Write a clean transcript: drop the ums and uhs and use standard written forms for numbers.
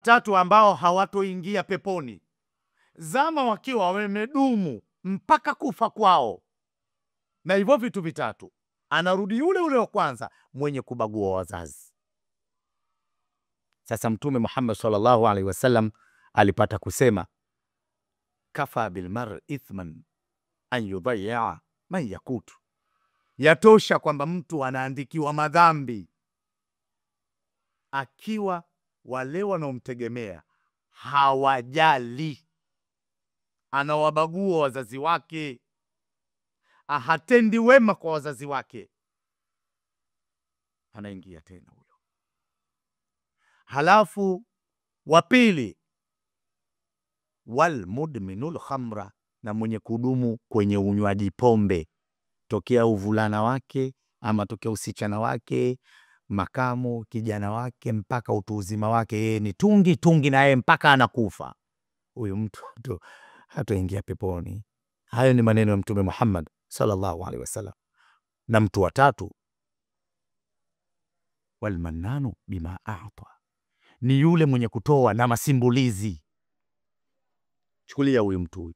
Tatu ambao hawatoingia peponi zama wakiwa wamedumu mpaka kufa kwao na hivyo vitu vitatu, anarudi yule ule wa kwanza, mwenye kubagua wazazi. Sasa Mtume Muhammad sallallahu alaihi wasallam alipata kusema, kafa bilmar ithman an yudayya man yakutu, yatosha kwamba mtu anaandikiwa madhambi akiwa wale wanaomtegemea hawajali, anawabagua wazazi wake, hatendi wema kwa wazazi wake, anaingia tena huyo. Halafu wa pili, walmudminul khamra, na mwenye kudumu kwenye unywaji pombe tokea uvulana wake ama tokea usichana wake, makamu kijana wake mpaka utu uzima wake, yeye ni tungi tungi na yeye mpaka anakufa, huyu mtu hatoingia peponi. Hayo ni maneno ya Mtume Muhammad sallallahu alaihi wasallam. Na mtu wa tatu, walmannanu bima a'ta, ni yule mwenye kutoa na masimbulizi. Chukulia huyu mtu huyu